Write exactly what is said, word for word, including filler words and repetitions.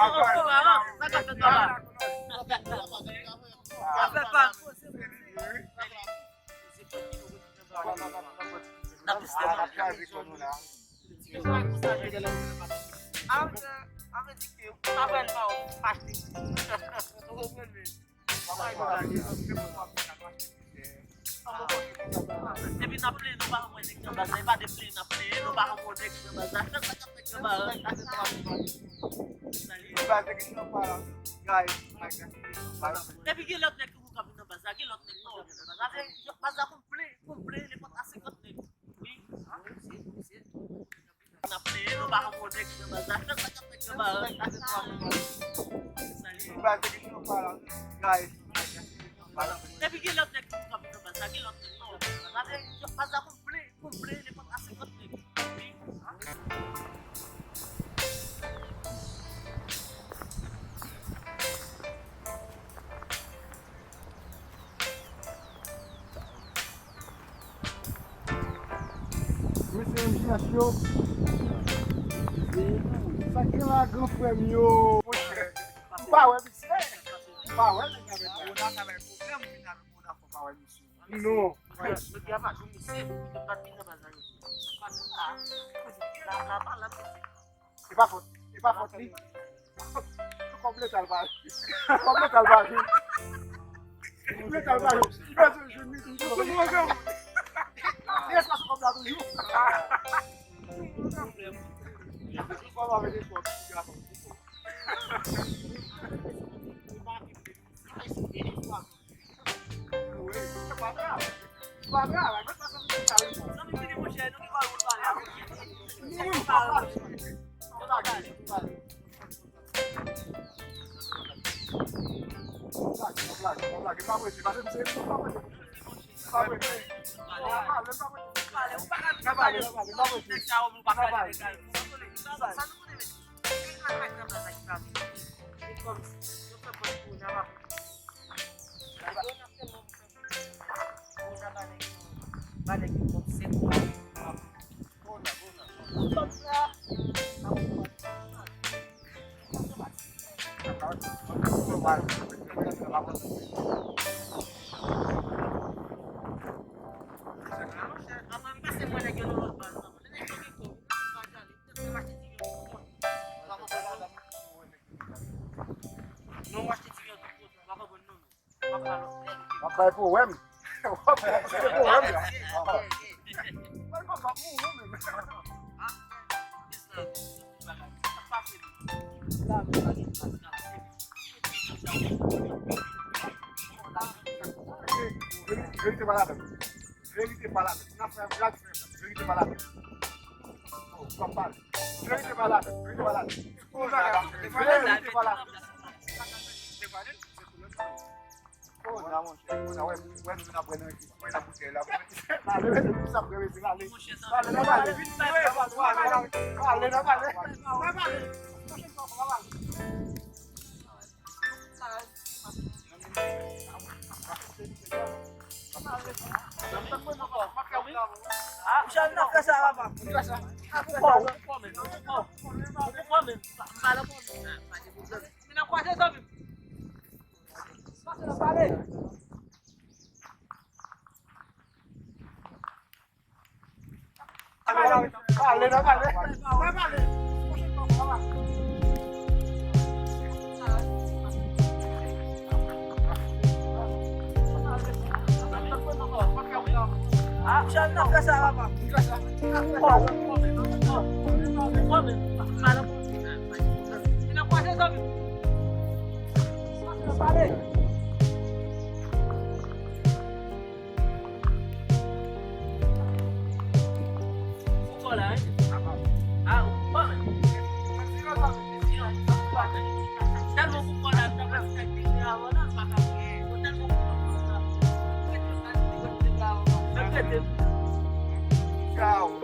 Sa ka fèt, papa. Sa ka fèt, papa. Sa fèt, papa. Epi n ap plenyen, nou pa konn nèg nan baz la. E pa de plenyen n ap plenyen, nou pa konn nèg nan baz la. Sa k ap fèt nan baz la? Epi gen lòt nèg toujou k ap vin nan baz la. Gen lòt nèg toujou k ap vin nan baz la. Baz la konn plen, konn plen, nenpòt a senkant nèg. Wi. N ap peye, nou pa konn nèg nan baz la. Sa k ap fèt nan baz la? Epi gen lòt nèg tou k ap nan baz la, gen lòt nèg tou k ap nan baz la. Baz la konn plen, konn plen, nenpòt a senkant nèg. Wi. Mesye M J H yo. Sa k gen la, gran frè m yo? Monchè, m pa wè misye. M pa wè nèg avèk la. Mona sa bay pwoblèm, vin avèk Mona fò pa wè misye. Non. Mesye a pa jwenn misye, li pa vin nan baz la yo. Sa pa la. La, la, pa la, mesye. E pa fòt, e pa fòt li. Kòb letal pa, kòb letal pa jwenn. Kòb letal pa jwenn. Li bezwen jwenn li toujou. Li bezwen jwenn. Li ret sou kòb la toujou. Kòb la mete kòb, ti gason. Non, w achte ti vyann tout kote, w pa konprann non, non. W ap ba lòt nèg. W ap bay pwowèm. W ap bay pwowèm la. Mwen konn m ap mouri menm. Ah, biznis la, tout bagay. Sa k pase menm? La, men pa gen plas la. Verite pa ladann. Verite pa ladann. N ap fè blag, fè blag. Verite pa ladann. Oh, w ap pale. Verite pa ladann. Verite pa ladann. Verite pa ladann. Oh, la, monchè, monchè, wè, wè, nou n ap wè nan ekip, wè nan boutèy la. Pale, pale, pale. Pale, nan pale. Pale, nan pale. Pale, nan pale. Pale, nan pale. Ah, jan n ap fè sa, papa. N ap fè sa. N ap fè sa. N ap kwaze zanmi m. Pale, nan pale. Nan pale. Ah, jan n ap fè sa, papa. N ap kwaze zanmi. Pale. Ou kò la, wi. Ah, ou kò menm. Tèlman ou kò la, tèlman ou kò la, tèlman ou kò la. Tchao.